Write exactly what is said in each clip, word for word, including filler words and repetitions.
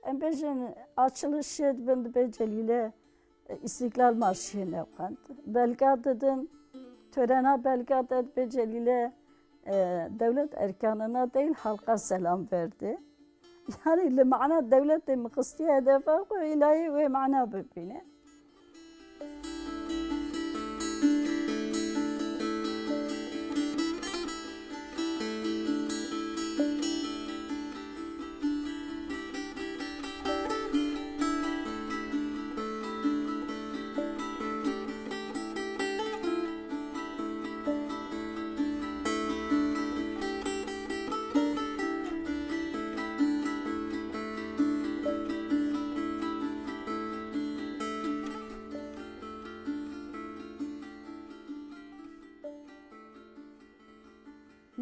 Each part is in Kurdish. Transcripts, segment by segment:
Em bêjin açilişê dibin dibê Celîle, e, İstiklal Marşiyê nexwend. Belga didin, törena belga de dibê Celîle, e, devlet erkanına değil halka selam verdi. Yani li mana dewletê min xistiye hedefa xwe, îlayê wê mana bibîne.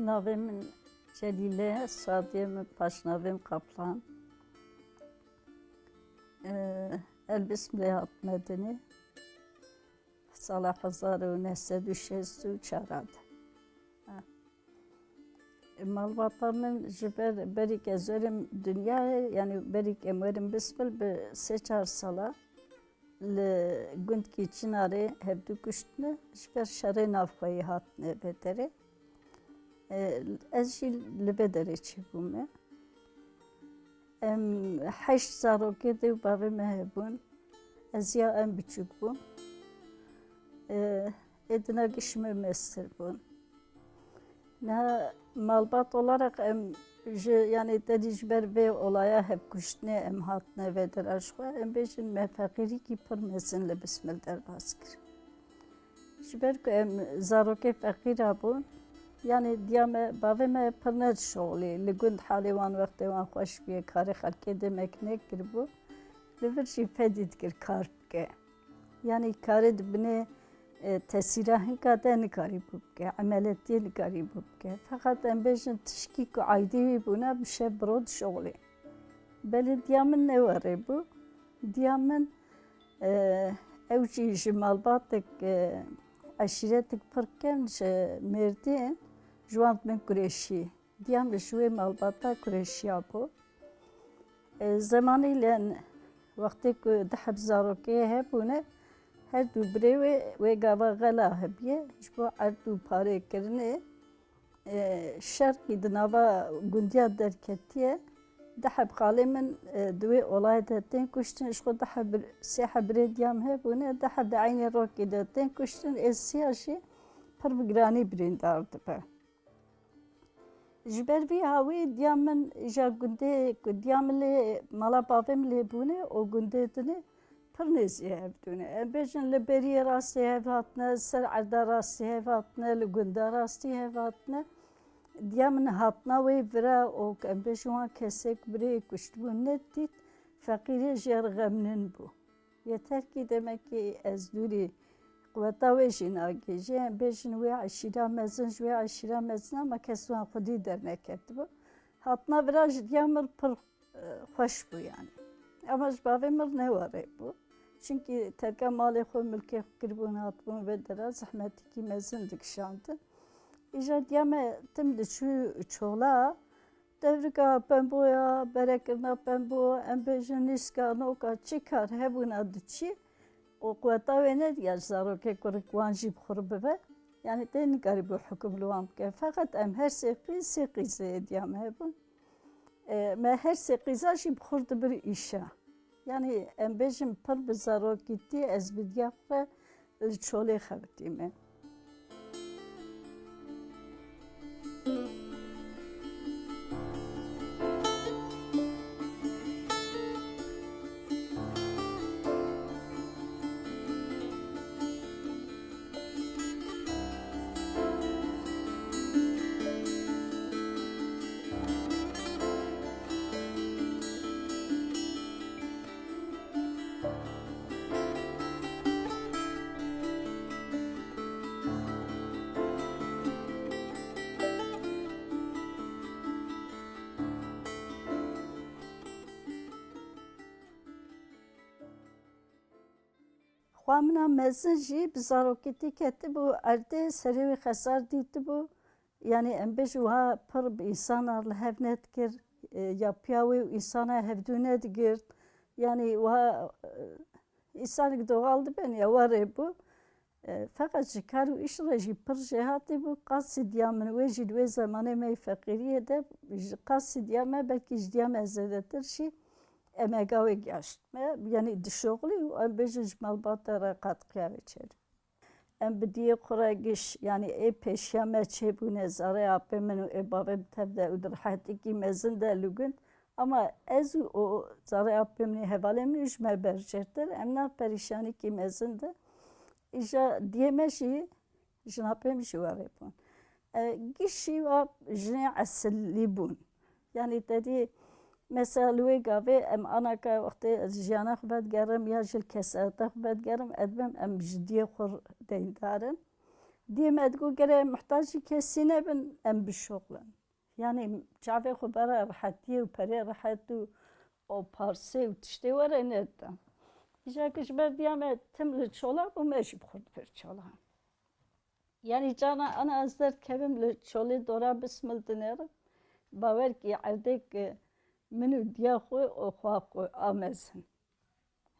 Navê min Celîle, soyadê min paşnavê min Kaplan. Ee, Elbismlê hatime dinê. Sala hezar û neh sed û şêst û çar de. Ha. Malbata min ji ber berî ke ez werim dinyayê, yanî berî ke em werin Bismil bi sê çar sala li gundkî Çinarê hevdû kuştine, ji ber şerê navxweyî hatine vê derê. E, ez jî li vê derê çêbûme. Em heşt zarokê dê û bavê me hebûn. Ez ya em biçûk bûm. E, êdina gişî me mestir bûn. Niha malbat olarak em ji, yanî tenî ji ber vê olaya hevkuştinê em hatine vê dera ji xwe. Em bêjin me feqîrîkî pir mezin li Bismil derbas kir. Ji ber ku em zarokê feqîra bûn, yanî diya me, bavê me pir nedişoxilî. Li gund halê wan wextê wan xweş bûye, karê xelkê demek nekiribû. Li vir jî fedî dikir kar bike. Yanî karê di binê, e, tesîra hinka de nikarîbû bike, emeletiyê nikarîbû bike. Feqet em bêjin tişkî ku aîdî wî bûna bi şev bi ro dişoxilî. Belê diya min ne werê bû. Diya min, e, ew jî ji malbatek, e, eşîretek pir kevn ji Mêrdîn, ji wan dibin Kureşî. Diya min ji wê malbata Kureşiya bû. E, zemanî len wextê ku du heb zarokê hebûne, her du birê wê, wê gava xela hebiye, ji bo erd û parê kirinê, e, şerqî di nava gundiya derketiye. Du heb xalê min, e, di wê olayê de tên kuştin, ji xwe du heb, sê heb birê diya min hebûne, du heb di eynê rokê de tên kuştin, ê siya jî pir bi giranî birîndar dibe. Ji ber vî hawî diya min îja gundê ku diya min lê mala bavê min lê bûne û gundê dinê pir nêzî hev dûne. Em bêjin li beriyê rastî hev hatine, ser erda rastî hev hatine, li gunda rastî hev hatine. Diya min hatina wê vira û em bêjin wan kesê ku birê kuştibû nedît, feqîrê jê re xemnin bû. Yeter ki demek ki ez dûrî quweta wê jî nagihîjê. Em bêjin wê eşîra mezin ji wê eşîra mezin ama kes wan xwedî derneketibû. Hatina vira ji diya min pir, e, xweş bû yanî. Ama ji bavê min ne werê bû. Çimkî terka malê xwe, milkê xwe kiribûn, hatibûn vê dera, zehmetikî mezin dikişandin. Îja diya me tim diçû çola, Devrika pemboya, berekirina pembo, em bêjin nîska, noka çi kar hebûna diçî û quweta wê nediya ji zarokê kurik wan jî bi xwe re bibe. Yanî tê nikarîbû hukum li wan bike. Feqet em her sê qîz, sê qîzê êdiya me hebûn. E, me her sê qîza jî bi xwe re dibir îşa. Yanî em bêjin pir bi zarokîtî ez bi diya xwe li çolê xebitîme. Xwa min a mezin jî bi zarokîtî ketibû erdê, serê wî xesar dîtibû. Yanî em bêjin wiha pir bi însanan li hev nedikir. e, yapîya wê û însana hevdû nedigirt. Yanî wiha, e, însanek doxal dibin ya werê bû. E, feqet ji kar û îş re jî pir jêhatî bû. Qasî diya min wê jî di wê zemanê me yê feqîriyê de ji qasî diya me belkî ji diya me zêdetir jî emega wê gihaşt me. Yanî dişoxilî û em bêjin ji malbata re qatqiya wê çêdibû. Em bi diyê xwe re giş, yanî ê pêşiya me çêbûne, zarê apê min û ê bavê min tev de û di rehetikî mezin de li gund. Ama ez û o zarê apê min ê hevalê min û ji me berjêrtir, em nav perîşanîkî mezin de. Îja diyê me jî, jin apê min jî werê bûn. E, gişî wa jinê esilî bûn. Yanî te dî mesela li wê gavê em anaka wextê ez jiyana xwe vedigerim ya ji kesayeta xwe vedigerim, ez dibêm em ji diyê xwe deyndar in. Diyê me digot gere em muhtacî kesî nebin, em bişoxlin. Yanî çavê xwe bera rehetiyê û perê rehet û o parsê û tiştê were nerdin. Îja ku ji ber diya me tim li çola bû, me jî bi xwe dibir çola. Yanî carna ana ez derdikevim li çolê dora bismil dinêrim. Bawer kî erdê ki min û diya xwe û xwa xwe a mezin.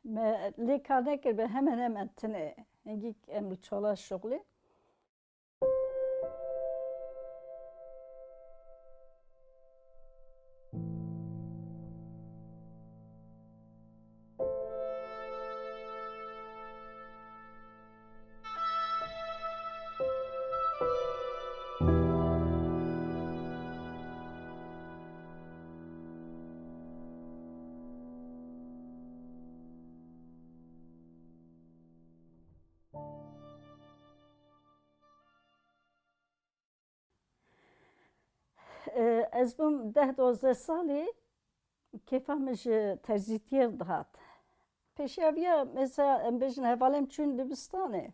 Me lê kar nekiribe hemen hemen tune. Hingî em li çola şixulê. E, ez bûm deh dozdeh salî, kêfa min ji terzîtiyê re dihat. Pêşiya viya, mesela, em bêjin hevalê min çûn dibistanê.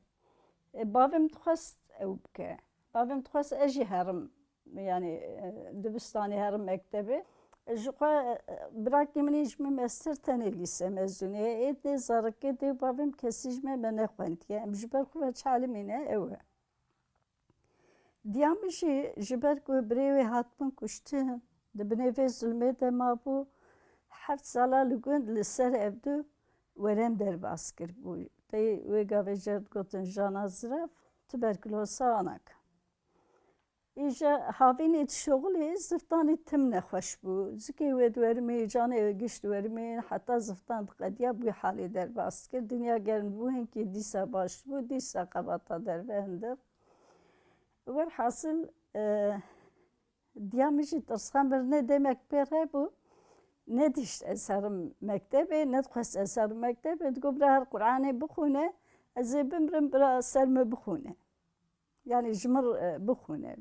E, bavê min dixwest ew bike. Bavê min dixwest ez jî herim, yanî, e, dibistanê herim mektebê. Ji xwe, e, birakî min jî min mestir tenê lîse mezûnê. Ê dê zarikê dê bavê min kesî ji me me nexwendiye. Em ji ber xwe ve çalimîne ew e. Diya min jî ji ber ku birê wê hatibûn kuştin, di binê vê zulmê de mabû, heft sala li gund li ser ev du werem derbas kiribû. Tê wê gavê jê re digotin jana zirav, tuberkulosa anak. Îja havînê dişoxilî ziftanî tim nexweş bû. Zikê wê diwerimî, canê wê giş diwerimî, heta ziftan diqediya bi wî halê derbas dikir. Dinya germ dibû, hinkî dîsa baş dibû, dîsa qebata derve hindir. Werhasil, e, diya min jî tirsxa mirinê demek pê re bû. Nedihişt ez herim mektebê, nedixwest ez herim mektebê. Digot, bira her Qur'anê bixwîne, ez ê bimrim, bira ser min bixwîne. Yanî ji min, e, bixwîne.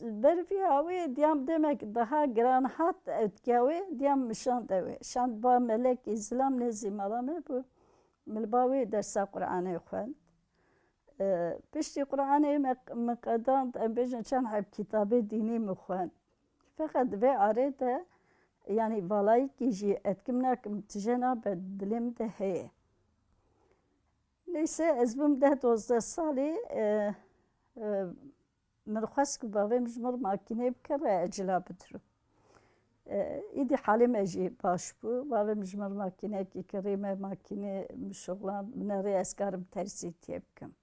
Ber vî awê diyam demek daha giran hat, ewtkiya wê diyam min şand ew ê. Şand ba melekî zilam nêzî mala me bû. Min li ba wê dersa Qur'anê xwend. E, piştî Qur'anê me, min qedand, em bêjin çend heb kitabê dînî min xwend. Feqet di vê arê de, yanî valayîkî jî etkim nakim tije nabe dilê min de heye. Neyse, ez bûm deh dozdeh salî, e, e, min xwest ku bavê min ji min re makînê bikire, ez cila bidirim. E, îdî halê me jî baş bû. Bavê min ji min re makînekî kirî, me makînê min şixulan, binerê ez karim terzîtiyê bikim.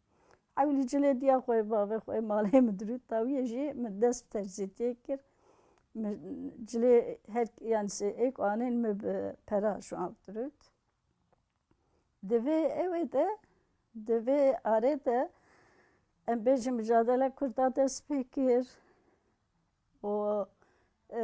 Ewlî cilê diya xwe, bavê xwe, malê min dirût, dawiyê jî min dest bi terzîtiyê kir. Min cilê her, yanî se êk anên min bi pera ji wan dirût. Di vê ewê de, di vê arê de, em bêjin, micadela Kurda dest pê kir û, e,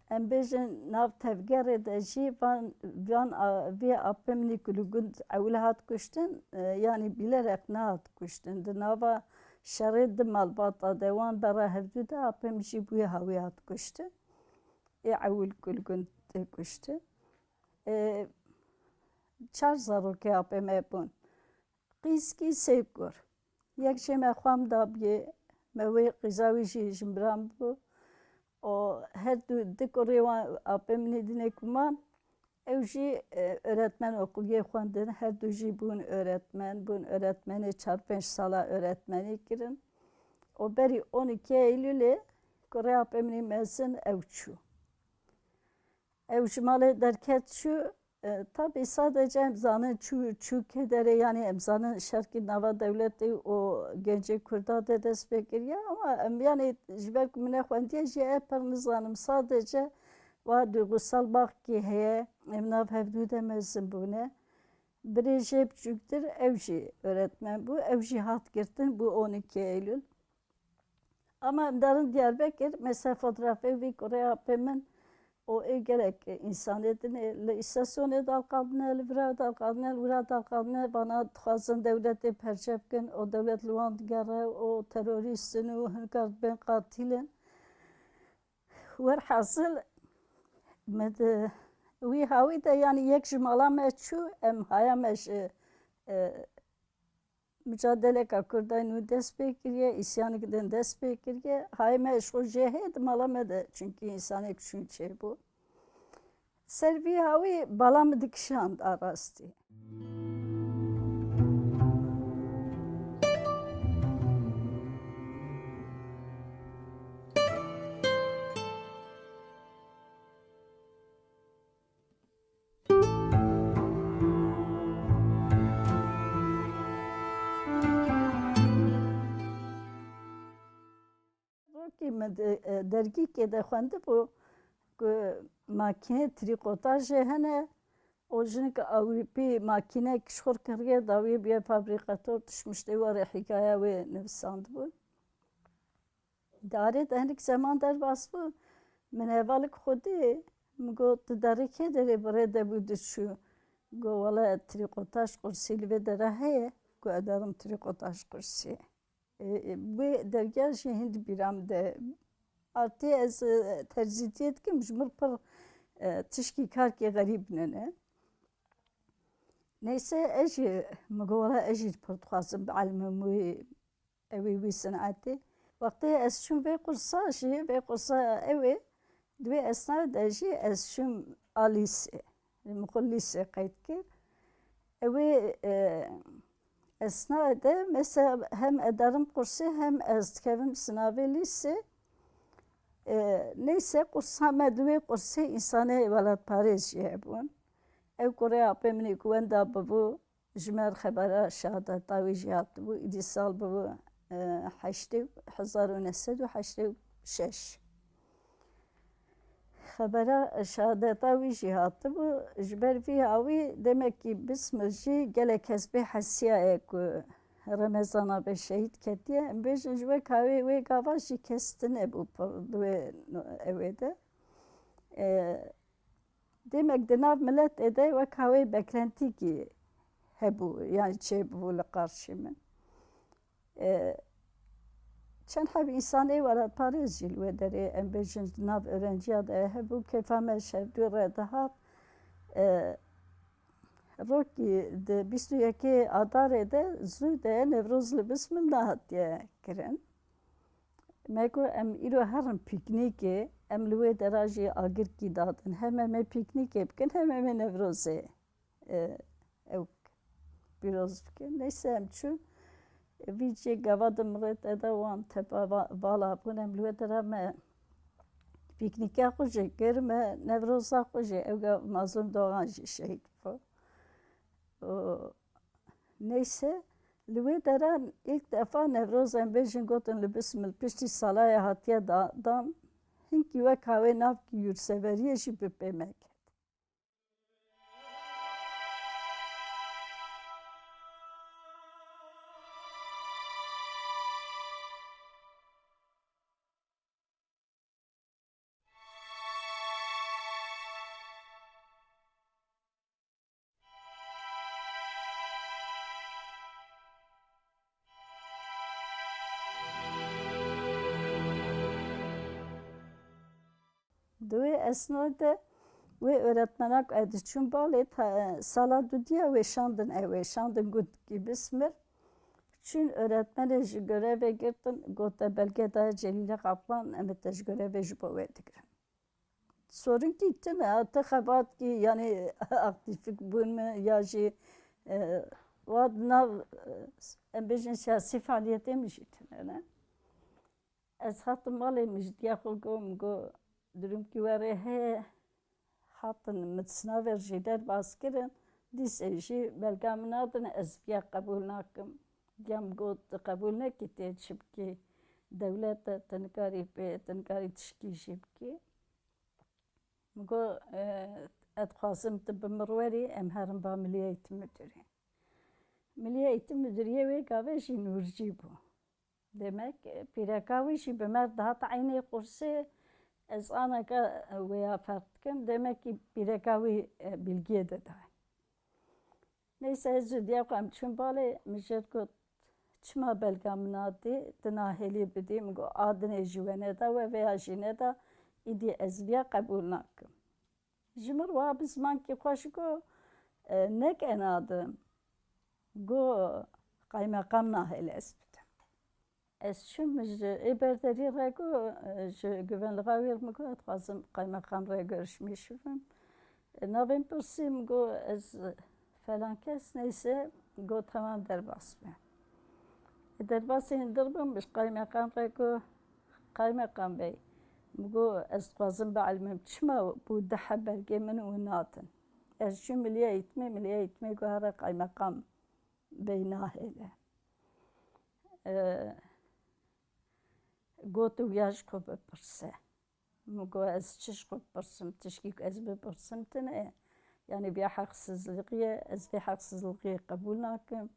em bêjin, nav tevgerê de jî van, van a, vê apê min ku li gund ewil hat kuştin, e, yanî bîlerek nehat kuştin. Di nava şerê di malbata de wan bera hevdû de apê min jî bûye hawî hat kuştin. Ê ewil ku li gund tê kuştin. E, çar zarokê apê me bûn. Qîzkî sê kur. Yek jê me xwam dabiyê, me wê qîza wî jî ji min bira min bû. O her du, du kurê wan apê min ê dinê ku man, ew jî, e, öğretmen okuliyê xwendin. Her du jî bûn öğretmen, bûn öğretmenê çar pênc sala öğretmenî kirin. O berî on iki Eylülê kurê apê min ê mezin ew çû. Ew ji malê derket çû, e, tabî sadece em zanin çû, çû kê derê, yanî em zanin şerkî nava dewletê û gencê Kurda de dest pê kiriye, ama em, yanî ji ber ku min nexwendiye jî, e, pir nizanim. Sadece wa duygusal baxkî heye, em nav hevdû de mezin bûne. Birê jê biçûktir, ew jî öğretmen bû, ew jî hat girtin, bû on iki Eylül. Ama em derin Diyarbekir, mesela fotografê wî kurê apê min û ê gelek însanê din ê li îstasyonê dalqadine, li vira dalqadine, li wira dalqadine, vana dixwazin dewletê perçe bikin û dewlet li wan digere û terorîst in û hinkar dibên qatîl in. Werhasil, min di wî hawî de, yanî yek ji mala me çû, em haya me ji, e, Micadeleka Kurda nû dest pê kiriye, îsyanek din dest pê kiriye. Hayê me ji xwe jê heye di mala me de, çunkî însanek çûn çêbû. Ser vî hawî bala min dikişand a rastî. Rokî min di, e, dergîkê de xwendibû ku makînê trîkotajê hene û jinik Ewropî makînek ji xwe kiriye dawî bûye fabrîkator, tişt miştê warê hîkaya wê nivisandibû. Di arê de hinek zeman derbas bû, min hevalek xwe dî, min got, "Tu derê kê derê bi rê de bû diçû?" Got, "Wele trîkotaj qursî li vê dera heye, ku ez derim trîkotaj qursî." E, e, wê dergiya jî hîn di bîra min de. Artê ez, e, terzîtiyê dikim, ji min pir, e, tişkî karkê xerîb nene. Neyse, ez jî, min got, "Wele ez jî pir dixwazim bielmim wî." Ew ê wî sinetê. Wextê ez çûm vê qursa jî, vê qursa ew ê, di wê esnayê de jî ez çûm a lîsê. Min xwe lîsê qeyd kir. Ew ê, e, esnayê de mesela hem ederim qursê hem ez dikevim sinavê lîsê. E, neyse qursa me di wê qursê însanê welatparêz jî hebûn. Ew kurê apê min ê ku wenda bibû, Ji me re xebera şehadeta wî jî hatibû, îdî sal bibû, e, heştê, hezar û neh sed û heştê û şeş. Xebera şehadeta wî jî hatibû, ji ber vî hawî demekî Bismil jî gelek kes bê hesiyaye ku Remezana be şehîd ketiye. Em bêjin ji wek hawê wê gava jî kes tune bû pir di wê ewê de. E, Demek di nav miletê de wek hawê beklentîkî hebû, yanî çêbû li qarşî min. E, çend heb însanê welatparêz jî li wê derê, em bêjin, di nav öğrenciya de hebû, kêfa me ji hevdû re dihat. E, rokî di bîst û yekê Adarê de zû de Newroz li Bismil nehatiye kirin. Me got, "Em îro herin pîknîkê, em li wê dera jî agirkî dadin. Hem em ê pîknîkê bikin, hem em ê Newrozê, e, ew pîroz bikin." Neyse em çûn. Vî cê gava di mirê te de wan tepa va-, vala bûn, em li wê dera me pîknîka xwe jî kir, me Newroza xwe jî, ew gav Mazlûm Doğan jî şehîd bû. Û Neyse, li wê dera ilk defa Newroz em bêjin gotin li Bismil piştî salaya hatiye da-, dan, hinkî wek hawê navkî yurtseveriyê jî bi pê me ket. Di wê esnayê de wê öğretmena ku ez diçûm balê, ta-, sala dudiya wê şandin, ew ê şandin gundkî Bismir. Çûn öğretmenê ji görevê girtin, got, "Te belge daye Celîle Kaplan, em ê te ji görevê ji bo wê digirin." Sorinkî tune, ti xebatkî, yanî aktîfik bûn min ya jî, e, wa di nav, e, em bêjin siyasî faaliyetê min jî tune ne. Ez hatim malê, min ji diya xwe got, min got, "Durumkî we rê heye, hatin min sinavê jî derbas kirin, dîsê jî belga min nadin, ez viya qebûl nakim. Diya min got, tu qebûl nekî tê çi bikî, dewlet e, tu nikarî pê, tu nikarî tişkî jî bikî. Min got, e, ez dixwazim tu bi min re werî, em herin ba Milî Eğitim Müdürî. Milî Eğitim Müdüriyê wê gavê jî Nûrcî bû. Demek, e, pîreka wî jî bi me re dihat eynê qursê, ez aneke, e, wêya ferq dikim. Demek ki pîreka wî, e, bilgiyê didayê. Neyse, ez zû diya xwe em çûn balê, min jê re got, çima belga min nadî, tu nahêlî bidî? Min got, a dinê jî we neda, we vêya jî neda, îdî ez viya qebûl nakim. Ji min re wiha bi zimankî xweş got, e, neke nadin. Got, qaymeqam nahêle ez bidim. Ez çûm ji ê berderî re got, e, ji güvenliğa wî re min got, ez dixwazim qaymeqam re görüşmîş bibim. E, navê min pirsî, min got, ez falan kes, neyse, got, temam, derbas be. E, derbasê hindir bûm, ji qaymeqam re got, Qaymeqam bey, min got, ez dixwazim bielmim, çima bû du heb belgê min û nadin? Ez çûm Milî Eğitimê, Milî Eğitimê got, here qaymeqam bey nahêle. E, got, wiya ji xwe bipirse. Min got, ez çi ji xwe bipirsim, tişkî ku ez bipirsim tune ye. Yanî vê heqsizlixî ye, ez vê heqsizlixî qebûl nakim.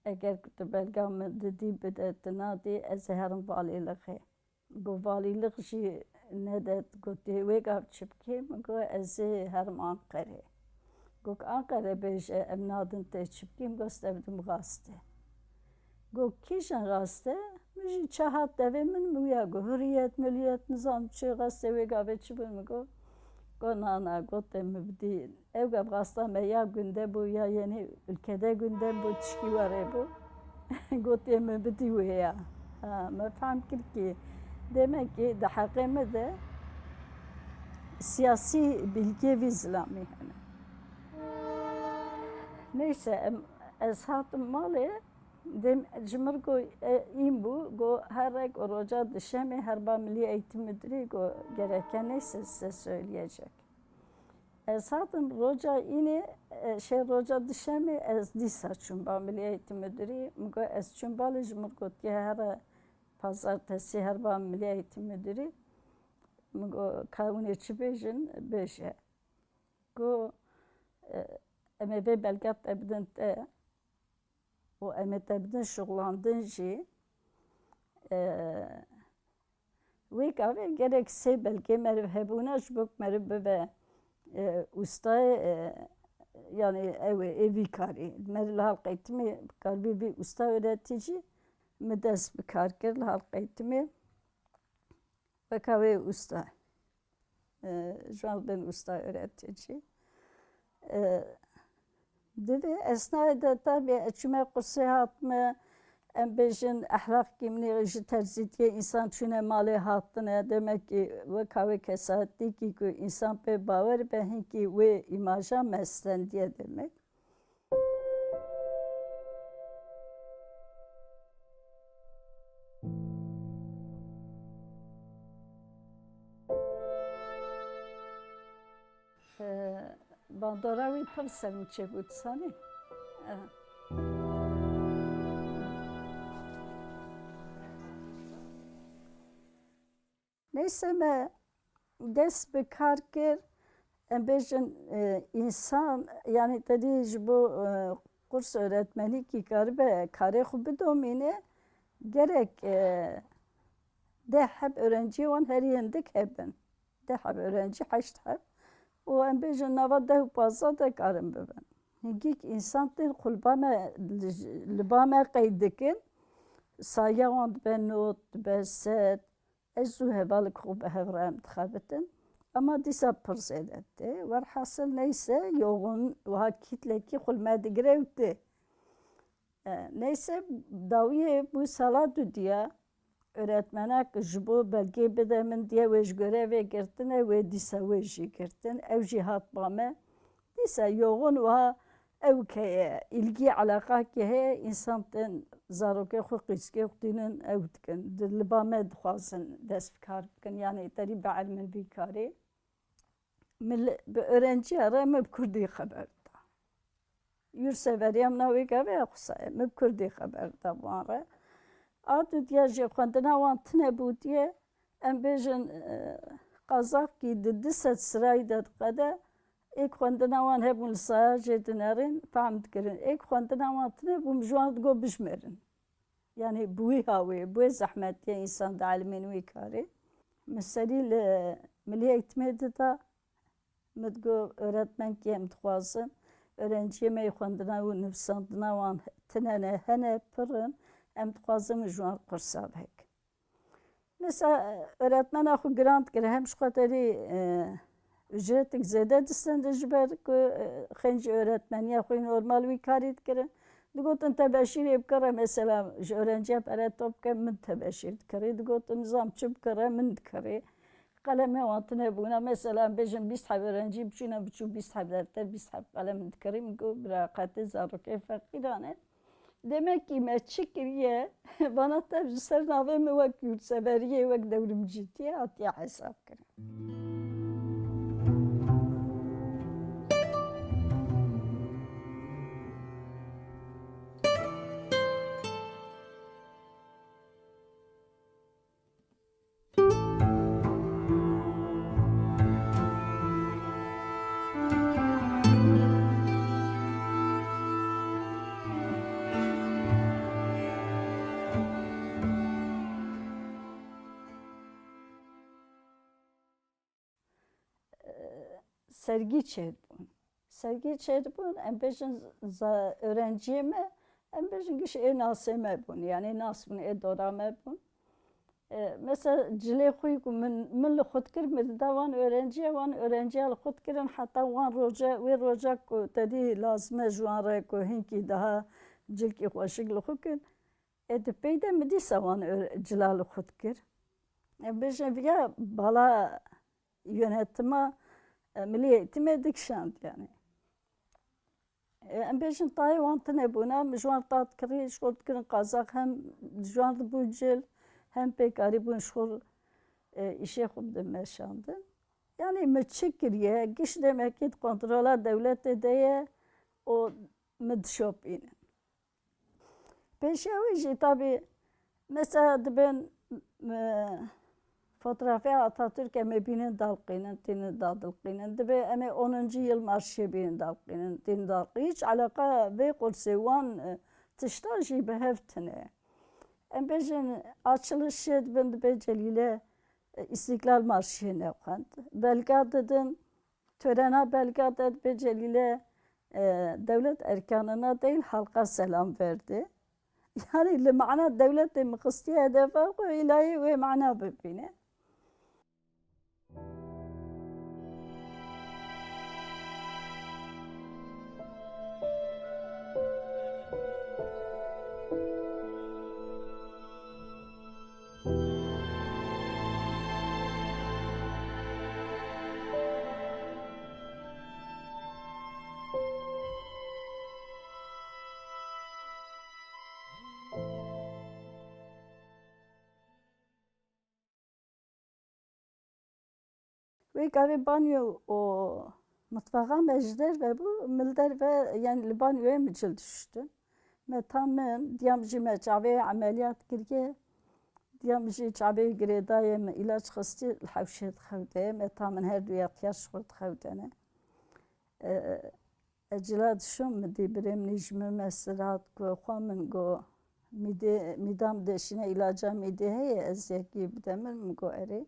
Eger ku tu belga min didî bide, tu nadî, ez ê herim valîlixê. Got, valîlix jî nede, got, tê wê gav çi bikê? Min got, ez ê herim Anqerê. Got, Anqere bêje, em nadin te çi bikî? Min got, ez te bidim gazete. Got, kîjan gazete? Min jî çahat devê min, min wiya got, hurriyet, miliyet, nizam çi, gazete wê gavê çi bûn? Min got, got, na, na, got, te min bidî. Ew gav gazeta me ya gundem bû, ya yenî ülkede gundem bû, tişkî werê bû. Got, tê min bidî wê ya. Ha, me fehm kir ki, demek ki di heqê me de siyasî bilgê vî zilamî hene. Neyse, em, ez hatim malê, dem, ji mir got, e, în bû, got, here got roja dişemê herba Milî Eğitim Müdürü got, gereken neyse size söyleyecek. Ez hatim roja înê, e, şey, roja dişemê ez dîsa çûm ba Milî Eğitim Müdürü. Min got, ez çûm balê, ji mir gotiye here pazartesi herba Milî Eğitim Müdürü. Min got, ka hûn ê çi bêjin, bêje. Got, e, em ê vê belga te bidin te. û em ê te bidin şuxlandin jî. E, wê gavê gerek sê belgê meriv hebûna ji bo ku meriv bibe, e, ustayê, e, yanî ew ê, ê vî karî. Meriv li Halk Eğitimê karibî vî usta öğretici, min dest bi kar kir li Halk Eğitimê. Weka wê usta. E, ji wan bin usta öğretici. E, di vê esnayê de tabî ez çûme qursê hatime, em bêjin ehlaqkî min ê ji terzîtiyê însan çûne malê hatine, demek ki weka wê kesayetîkî ku însan pê bawer be, hinkî wê îmaja me stendiye demek. Bandora wî pir ser min çêbû, disanî. Neyse me dest bi kar kir, em bêjin, e, însan, yanî te dî ji bo, e, kurs öğretmenîkî karibe karê xwe bidomîne, gerek, e, deh heb öğrenciyê wan herî hindik hebin. Deh heb öğrenci, heşt heb. Û em bêjin nava deh û pazdeh de karin bibin. Hingîk însan tên xwe li ba me, li ba me qeyd dikin. Saya wan dibe not, dibe sed. Ez zû hevalek xwe bi hev re em dixebitin. Ema dîsa pir zêde tê. Werhasil neyse, yoxun wiha kîtlekî xwe li me digire û tê. E, neyse, dawiyê bû sala dudiya, öğretmenek ji bo belgê bide min diye wê ji görevê girtine, wê dîsa wê jî girtin. Ew jî hat ba me. Dîsa yoxun wiha ew ke ye, îlgî eleqakê heye, însan tên zarokê xwe qîzkê xwe tînin ew dikin. Di, li ba me dixwazin dest bi kar bikin. Yanî terî bielmin vî karê. mil-, bi öğrenciya re min bi kurdî xeber da. Yurtseveriya min a wê gavê ya Xusayê, min bi kurdî xeber da wan re. A dudiya jî xwendina wan tune bû diye, em bêjin, e, Qazakî di du sed sirayî de diqede, êk xwendina wan hebûn li saya jê dinerin, fehm dikirin. Êk xwendina wan tune bû, min ji wan digot bijmerin. Yanî bi wî hawê, bi wê zehmetiyê însan dielimên wî karê. Min serî li milî eğitimê dida. Min digot, öğretmenkî em dixwazin, öğrenciyê me yê xwendina û nivîsandina wan tine ne, hene pir in, em dixwazin min ji wan qursa bikin. Mesela, öğretmena xwe giran dikir, hem ji xwe terî, e, ücretik zêde distende ji ber ku, e, xêncî öğretmeniya xwe normal wî karî dikirin. Digotin tebeşîrê bikire, mesela ji öğrenciya pere top bike, min tebeşîr dikirî. Digotin nizam çi bikire, min dikirî. Qelemê wan tune bûna, mesela em bêjin bîst heb öğrencî biçûne, biçû bîst heb defter, bîst heb qelem dikirî. Min got, bira qetê zarokê feqîran e. Demek ki me çi kiriye, vana tev ji ser navê min wek yurtseveriyê, wek dewrimcîtiyê hatiye hesab kirin. Sergî çêdibûn. Sergî çêdibûn, em bêjin za-, öğrenciyê me, em bêjin giş ê nasê me bûn, yanî nas bûn, ê dora me bûn. E, mesela cilê xwe ku min, min li xwe dikir, min dida wan öğrenciya, wan öğrenciya li xwe dikirin, heta wan roja, wê roja ku te dî lazim e ji wan re ku hinkî daha cilkî xweşik li xwe kin. E, di pey de min dîsa wan öğre-, cila li xwe dikir. Em bêjin viya bala yönetima, e, Milî Eğitimê dikişand, yanî. E, em bêjin tayê wan tune bûna, min ji wan re ta dikirî, ji xwe dikirin qazaq, hem ji wan re dibû cil, hem pê karîbûn ji xwe, e, îşê xwe bidin meşandin. Yanî min çi kiriye, giş demekî di kontrola dewletê de ye û min dişopînin. Pêşiya wî jî tabî, mesela dibin, e, fotoğrafya Atatürk em ê bînin dalqînin, tînin dadilqînin. Dibê em ê onuncî yıl marşê bînin dalqînin, tînin dalqînin. Hiç eleqa vê qursê wan, e, tişta jî bi hev tine. Em bêjin açılışê dibin dibê Celîle, e, İstiklal Marşê nexwend. Belga didin, törena belga de dibê Celîle, e, devlet erkanına değil halka selam verdi. Yani li mana dewletê min xistiye hedefa xwe, îlayê wê mana bibîne. Wê gavê banyo û mitfaxa me ji derve bû, min li derve, yani li banyoyê min cil dişuştin. Me tam min, diyam jî me çavê emeliyat kiriye. Diyam jî çavê girêdayê, min îlaç xistî, li hewşê dixewte. Me tam min her du ya xiya ji xwe dixewtene. E, e, cila dişom, min dî birê min ji min mestir hat ku xwe min got, mîdê, mîda min deşîne, îlaca mîdê heye, ez yekî bide min, min got erê.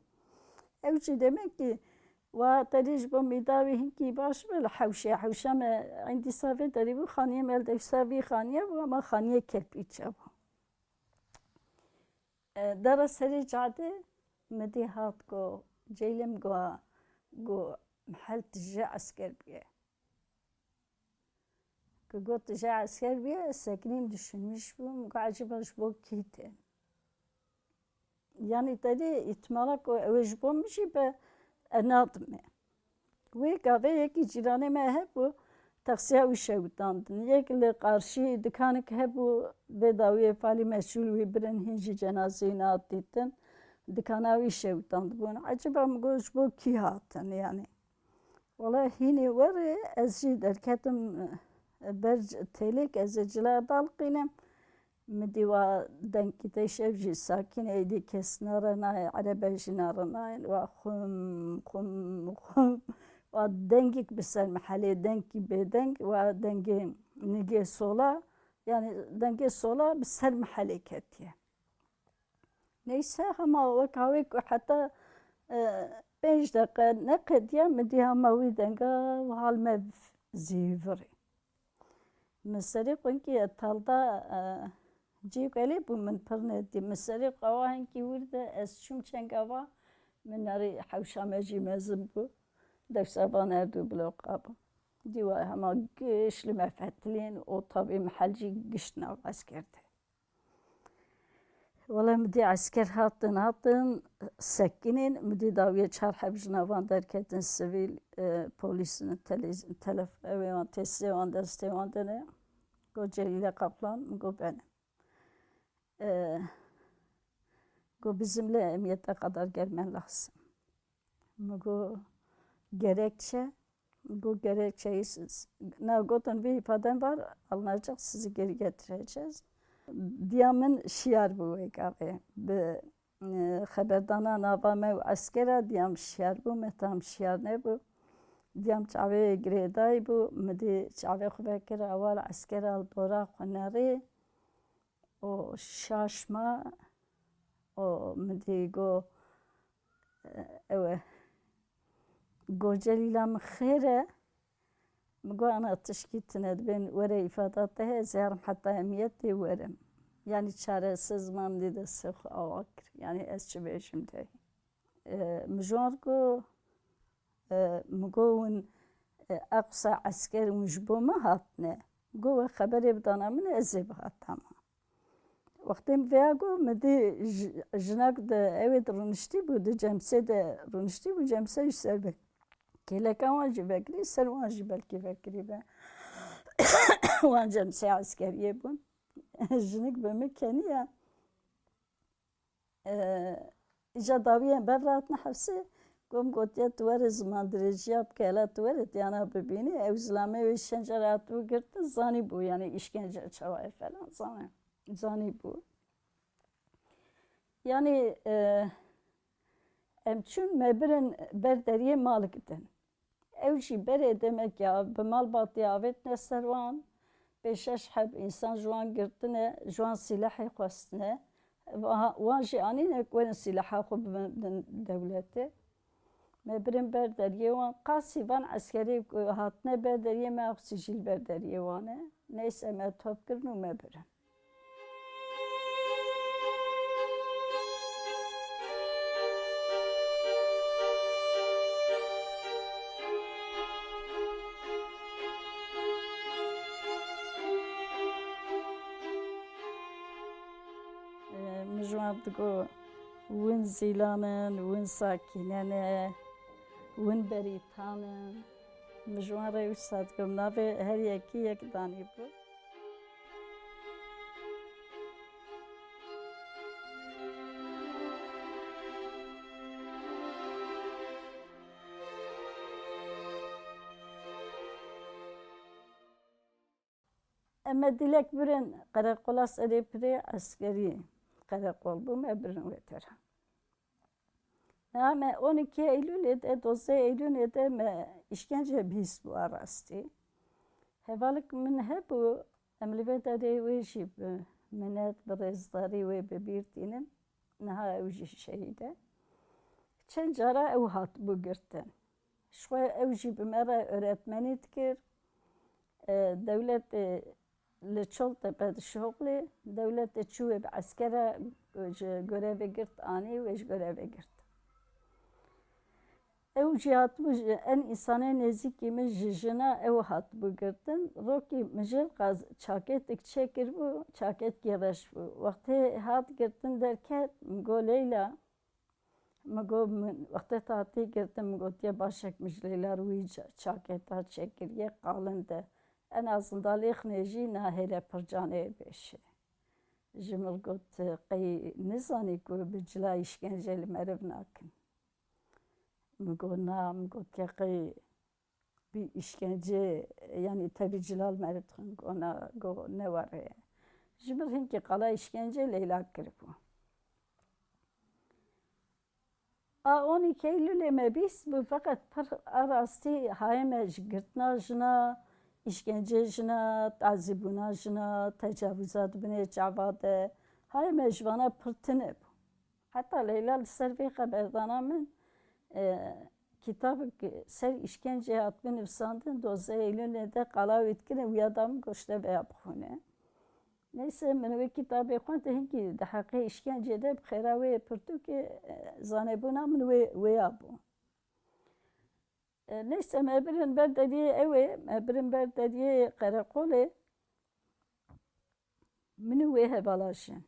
Ew jî demek ki wa terî ji bo mîda wî hinkî baş be, li hewşê, hewşa me endîsa vê derî bû, xaniyê me li dewsa vî xaniye bû, ama xaniyê kerpîça bû. E, dera serê cadê min dî hat got, Ceylê min got, got, mihel tije esker bûye. Ku got tije esker bûye, ez sekinîm, düşünmüş bûm, got, ecêba ji bo kî tê? Yanî te dî îhtimala ku ew ê ji bo min jî be, ez nadime. Wê gavê yekî cîranê me hebû, taksiya wî şewitandin. Yek li qarşî dikanek hebû, vê dawiyê falî meşûl wî birin, hîn jî cenazeyê wî nehat dîtin. Dikana wî şewitandibûn. Ecêba min got, ji bo kî hatin, yanî? Wala hînê werê ez jî derketim, e, ber c-, têlêk, ez ê cila daliqînim. Min dî wa dengkî tê şev jî sakîn, êdî kes nare nayê, erebe jî nare nayên. Wa xum, xum, xum. Wa dengik bi ser mihelê, dengkî bêdeng, wa dengê nigê sola, yanî dengê sola bi ser mihelê ketiye. Neyse, hema wek havê ku heta, e, pênc deqe neqediya, min dî hema wî denga wiha li me zîvirî. Min serê xwe hinkî etal da, e, cî gelê bû, min pir nedî. Min serê xwe wa hinkî wir de, ez çûm çenga va, min nerî hewşa me jî mezin bû. Dewsa van erdû bloqa bû. Dî wa hema giş li me fetilîn û tabî mihel jî giş nav esker de. Wele min dî esker hatin, hatin sekinîn, min dî dawiyê çar heb ji navan derketin sivîl, e, polîs, tele-, telef-, ewê wan, testê wan, destê wan de ne. Got Celîle Kaplan, min got benim. E, got bizimle emniyete kadar gelmen lazım. Min got gerekçe? Min got gerekçeyi siz, na gotin vê îfaden var, alınacak, sizi geri getireceğiz. Diya min şiyar bû wê gavê. Bi, e, xeberdana nava me û eskera diya min şiyar bû, me tam şiyar nebû. Diya min çavê girêdayî bû, min dî çavê xwe vekir, ewal eskera li bora xwe nerî. O şaş ma, o min dî got, ew e, got Celîla min xêr e. Min got ana tişkî tune dibên were îfada te heye, ez ê herim heta emniyetê werim. Yanî çaresiz mam dî destê xwe awa kir. Yanî ez çi bêjim te. E, min ji wan re got, e, min got hûn, e, eqsa esker hûn ji bo min hatine. Got we xeberê bidana min ez ê bihatama. Wextê min vêya got, min dî ji-, jinek di ewê de rûniştî bû, di cemsê de rûniştî bû, cemsê ji ser ve. Kêleka wan jî vekirî, ser wan jî belkî vekirî be. Wan cemsê eskeriyê bûn. Jinik bi min keniya. E, îca dawiyên ber re hatine hepsê, got min gotiye tu were ziman dirêjiya bike, hela tu were diyana bibînî. Ew zilamê wê îşkence re hatibû girtin, zanîbû, yanî îşkence çawa ye falan, zanî-, zanîbû. Yanî, e, em çûn me birin ber deriyê malik din. Ew jî berê demek ya bi malbatê avêtine ser wan, pêş şeş heb însan ji wan girtine, ji wan sîlehê xwestine. Wa-, wan jî anîne ku werin sîleha xwe bidin dewletê. Me birin ber deriyê wan, qasî van eskerê ku hatine ber deriyê me, axsî jî li ber deriyê wan e. Neyse me top kirin û me birin. Min ji wan digot, win zîlan in, win sakîne ne, win berîtan in. Min ji wan re wisa digot, navê her yekî yek danî bû. Em me dilek birin qereqola Serê Pirê, eskerî qereqol bû, me birin wê tera. Niha me on iki Eylûlê de, dozdeh Eylûlê de me îşkence bihîst bû a rastî. Hevalek min hebû, em li vê derê wê jî bi minet, bi rêzdarî wê bi bîr tînin. Niha ew jî şehîd e. Çend cara ew hatibû girtin. Ji xwe ew jî bi me re öğretmenî dikir. E, dewletê li Çoltepe dişuxulê, dewletê çû wê bi eskera ji görevê girt anî, wê ji görevê girt. Ew jî hatibû ji en însanê nêzîkî min ji jina ew hatibû girtin. Rokî min jê qaz çakêtik çêkiribû, çakêtikî reş bû. Wextê hat girtin derket, min got, Leyla, Min got, min wextê te hatî girtin, min gotiye, baş e, min ji Leyla re wî ça-, çakêta çêkiriye, qalin de. En azindalê xinê jî nahêle pir canê bêşê. Ji min re got, qey nizanî ku bi cila îşkence li meriv nakin. Min got, na, min gotiye, qey bi îşkence, yanî tevî cilal meriv dixin, ona go ne were ye. Ji ber hinkî qala îşkence Leyla kiribû. A onî Eylûlê me bîst bû, feqet pir a rastî hayê me ji girtina jina, îşkence jina, tazîbûna jina, tecavûza di binê çava de, hayê me ji vana pir tune bû. Heta Leyla li ser vê xeberdana min, e, kitabek ser îşkenceyê hatibû nivîsandin, dozdeh Eylûlê de qala wî dikirin, wî ya da min, got, ji te vêya bixwîne. Neyse, min wê kitabê xwend, hinkî di heqê îşkencê de bi xêra wê pirtûkê, e, zanebûna min wê, wêya bû. E, neyse, me birin ber deriyê ew ê, me birin ber deriyê qereqolê, min û wê hevala jin.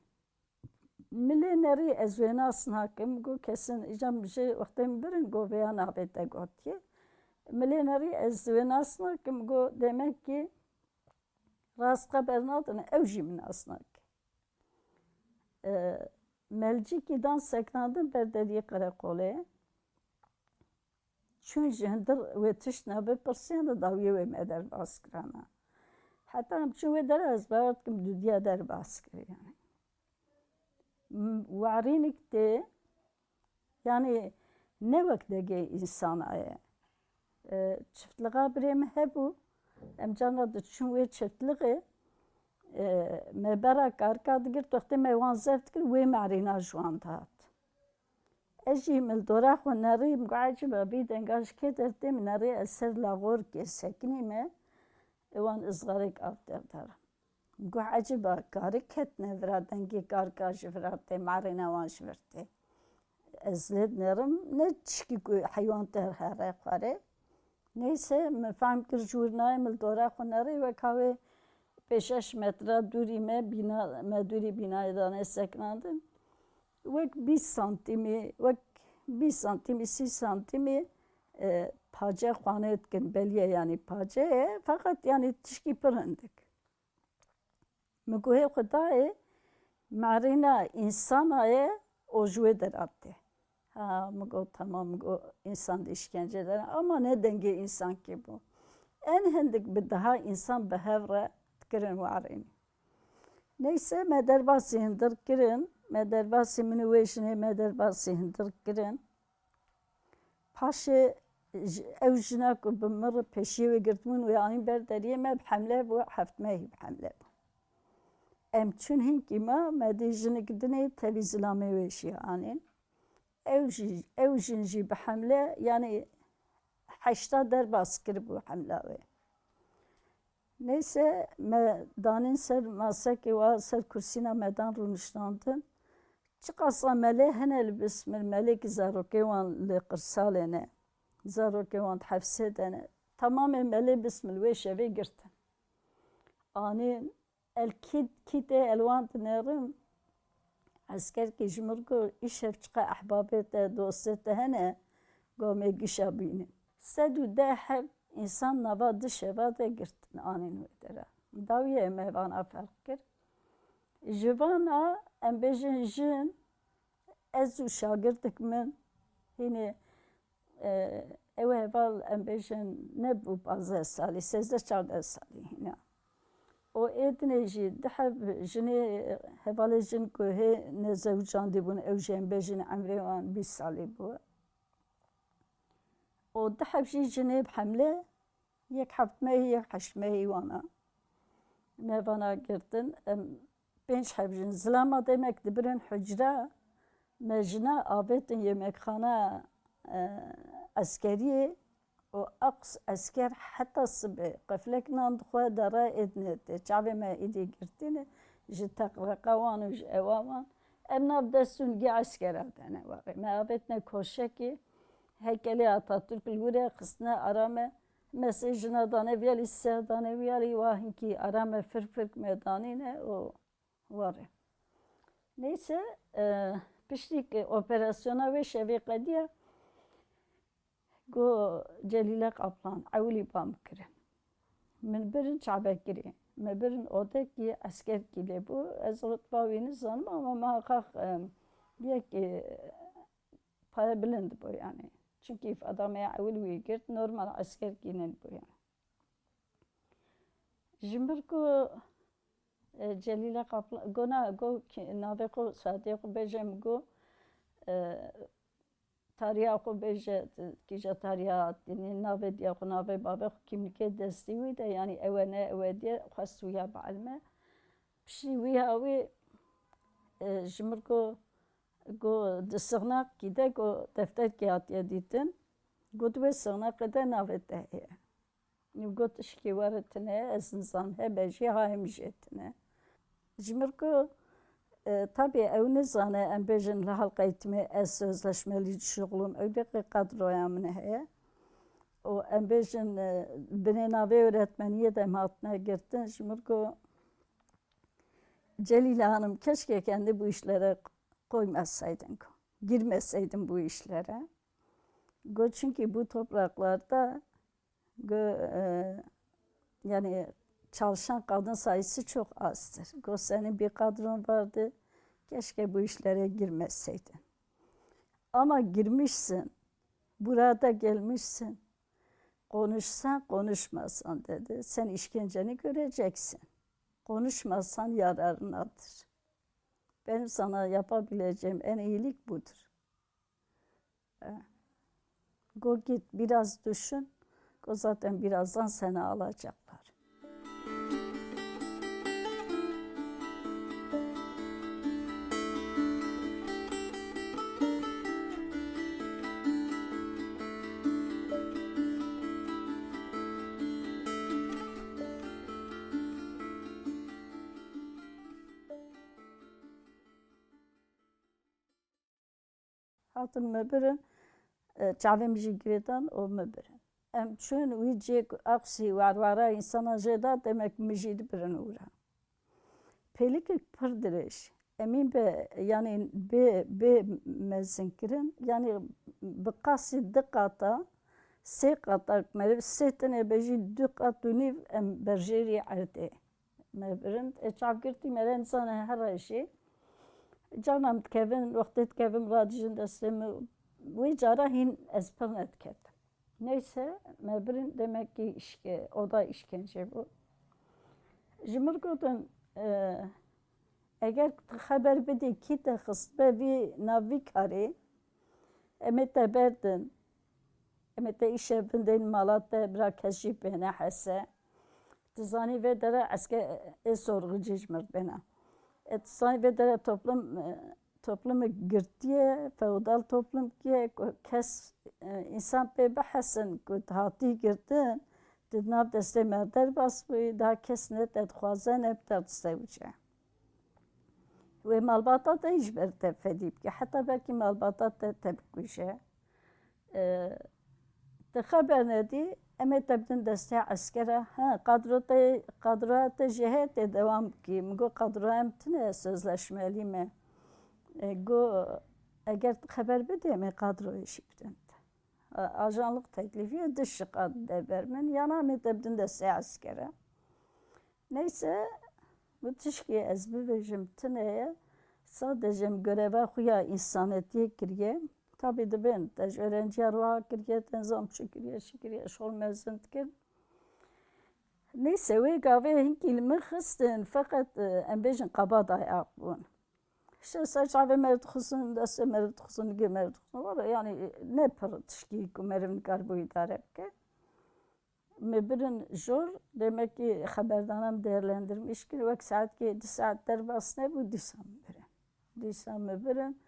Min lê nerî ez wê nas nakim, got kesin, îca min jê wextê min birin, got vêya navê te gotiye. Min lê nerî ez wê nas nakim, got demek ki rast xeber nadin, ew jî min nas nake. E, me li cîkî dan seknandin ber deriyê qereqolê. Çûn ji hundir wê tişt nebipirsiyan û dawiyê wê me derbas kirana. Heta em çûn wê dera ez bawer dikim dudiya derbas kiriye. M-, warînik tê, yanî ne wek dengê însana ye. E, çiftlixa birê min hebû, em carna diçûn wê çiftliqê, e, me bera karika digirt, wextê me wan zeft dikir, wê merîna ji wan dihat. Ez jî min li dora xwe nerî, min got, eciba vî denga ji kê dertê? Min nerî, ez ser laxorikê sekinî me, ê wan izgarek av derdara. Min got, eciba karik ketine vira, dengê karika ji vira tê, merîna wan ji vir tê. Ez lê dinerim, ne tişkî ku heywan te here xwarê. Neyse, min fehm kir ji wir nayê, min li dora xwe nerê, wek ha wê pênc şeş metre dûrî me, bîna, me dûrî bînayê dane sekinandin. Wek bîst santîmî, wek bîst santîmî, sî santîmî, e, pace xwanê dikin, beliye, yanî pace ye, feqet yanî tişkî pir hindik. Min got, hê Xwedayê, merîna însana ye û ji wê dera tê. Ha, min got, temam, min got, însan dê îşkence dere, ama ne dengê însankî bû. En hindik bi deha însan bi hev re dikirin warînî. Neyse, me derbasî hundir kirin, me derbasî, min û wê jinê me derbasî hundir kirin. Paşê ji, ew jina ku bi min re pêşiyê wê girtibûn, wê anîn ber deriyê, me bi hemle bû, heft mehî bi hemle bû. Em çûn hinkî ma, me dî jinik dinê tevî zilamê wê jî anîn. Ew jî, ew jin jî bi hemle, yanî heşta derbas kiribû hemla wê. Neyse, me danîn ser masekê wa, ser kursîna me dan rûniştandin. Çiqasa melê hene li bismil, melê ki zarokê wan li qirsalê ne. Zarokê wan di hefsê de ne. Tamamê melê bismil wê şevê girtin. Anîn el kît-, kîtê el wan dinerin. Eskerkî ji mir got, îşev çiqa ehbabê te, dostê te hene, go me gişa bînin. Sed û deh heb însan nava di şeva de girtin, anîn wê dera. Dawiyê me vana ferq kir. Ji vana, em bêjin, jin, ez û şagirdik min, hînê, e, ew heval, em bêjin, nebû pazdeh salî, sêzdeh çardeh salî hîna. Û ê dinê jî du heb jinê, hevalê jin ku hê nezewicandî bûn, ew jî em bêjin emrê wan bîst salî bû. Û du heb jî jinê bi hemle, yek heft mehî, yek heşt mehî wana. Me vana girtin, em pênc heb jin. Zilama demek dibirin hucre, me jina avêtin yemekxana, e, eskeriyê û aqs esker heta sibê qeflek nan dixwe, dere êdine tê. Çavê me êdî girtîne ji teqreqa wan û ji ewa wan. Em nav dest û nigê eskera dene warê. Me avêtine koşekê, heykelê Atatürk li wir e, xistine ara me. Me sê jina dane viyalî, sê dane viyalî, wa hinkî ara me firk firk me danîne û warê. Neyse, e, piştî ku operasyona wê şevê qediya, got Celîle Qaplan, ewilî ba min kirin. Min birin çavekirê, me birin odekî eskerkî lê bû. Ez rutba wî nizanim ama muhaqqaq, e, yek, e, paye bilind bû, yanî Çunkî îfada me ya ewil wî girt, normal esker gînin bûye. Ji mir ku, e, Celîle Kaplan, go na, go ki-, navê xwe, soyadê xwe bêje, min go, e, tariha xwe bêje, kîja tariha, yanî navê diya xwe, navê bavê xwe, kîmlikê destî wî de, yanî ew e ne, ew e diye, xwest wî ya bielme. Piştî wî ya wî, e, ji mir go, go di sixnakî de, go defterkê hatiye dîtin. Go di wê sixnakê de navê te heye. Got, tişkî were tune, ez nizam hebe jî, hayim jê tune. Ji mir ku, e, tabî ew nizane, em bêjin li halka eğitimê ez sözleşmeli dişuxulum, ew dê qey kadroya min heye. Û em bêjin, e, binê navê öğretmeniyê de em hatine girtin. Ji mir ku Celîle Hanım, keşke kendi bu işlere koymasaydın, girmeseydin bu işlere. Got, çünkü bu topraklarda Go, e, yani çalışan kadın sayısı çok azdır. Go, senin bir kadron vardı, keşke bu işlere girmeseydin. Ama girmişsin, burada gelmişsin. Konuşsan, konuşmasan dedi. Sen işkenceni göreceksin. Konuşmasan yararınadır. Benim sana yapabileceğim en iyilik budur. E, Go git biraz düşün. Go zaten birazdan seni alacaklar. Hatin me birin, e, çavê min jî girêdan û me birin. Em çûn wî cê ku eqsî warwara însana jê da, demek min jî dibirin û re. Pêlikek pir dirêj. Emîn be, yanî bê, bê mezin kirin, yanî bi qasî di qata, sê qata, meriv sê tine be jî du qat û nîv em berjêrî erdê. Me birin, e, çavgirtî me re nizane here jî. Carna em dikevin, wextê dikevim radijin destê min. Wê cara hîn ez pir nediketim. Neyse, me birin, demek ki işke-, oda işkence bû. Ji mir gotin, e, eger tu xeber bidî kî te xistbe vî nav vî karê, em ê te berdin. Em ê te îşev bidin mala te, bira kes jî pê nehese. Tu zanî vê dere eske ê sorgucî ji mir bêne. E, tu zanî vê dere toplum, e, toplumê girtiye, feodal toplum kiye, ku kes, e, însan pê bihesin ku tu hatî girtin, tu di nav destê me derbas bûyî, daha kes ne te dixwaze, ne bi te distewce. Wê malbata te jî ji ber te fedî bike. Heta belkî malbata te, te bikuje. E, te xeber nedî, em ê te bidin destê eskera. Ha, kadro te, kadroya te jê heye tê dewam bikî. Min got, kadroya em tune, sözleşmelî me. E, got, eger tu xeber bidî, em ê kadroyê jî bidin te. E, ajanlık teklifi ye, du şiqa de ber min. Yana em ê te bidin destê eskera. Neyse, bu tişkî ez bibêjim tune ye. Sadece min göreva xwe ya însanetiyê kiriye. Tabî dibên, te ji öğrenciya ruha kiriye, te nizam çi kiriye, çi kiriye, şol mezin dikin. Neyse, wê gavê hinkî li min xistin, feqet, e, em bêjin qaba dayak bûn. Îşte ser çavê me dixusin, destê me dixusin, ligê me dixusin. Wala, yani, ne pir tişkî ku meriv nikaribû îdare bike. Me birin jor, demek ki xeberdana min değerlendirmiş kir, wek saetkê du saet derbas nebû, dîsa me birin. Dîsa me birin,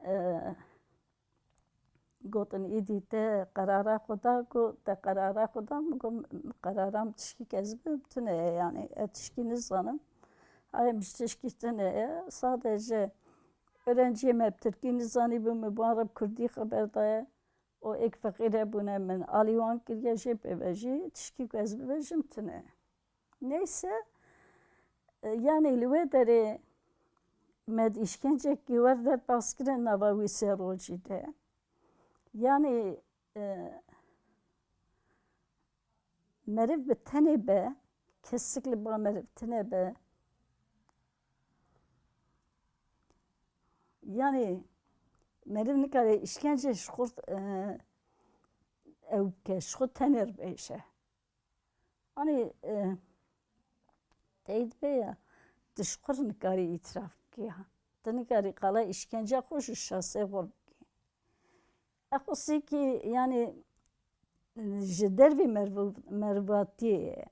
e, gotin, îdî te qerara xwe da, got, te qerara xwe da, min got, qerara min tişkî ez bim, tune ye, yani, ez tişkî nizanim. Ay, min ji tişkî tune ye, sadece öğrenciyê me bi tirkî nizanî bû, min bi wan re bi kurdî xeber daye. û êk feqîre bûne min alî wan kiriye, jê pê ve jî tişkî ku ez bibêjim tune. Neyse, e, yanî li wê derê me di îşkencekî wer derbas kirin nava wî sê rojî de. Yanî, e, meriv bi tenê be, kesik li ba meriv tune be. Yanî Meriv nikare îşkence ji xurt e, ew bike, ji xwe tenê bêje. Anî e, teyîd bê ya, tu ji xwe nikarî îtiraf bikî ya. Tu nikarî qala îşkenceya xwe ji şasê xwe bikî. Ew xwesî kî, yanî, ji dervî merv-, mervatiyê ye.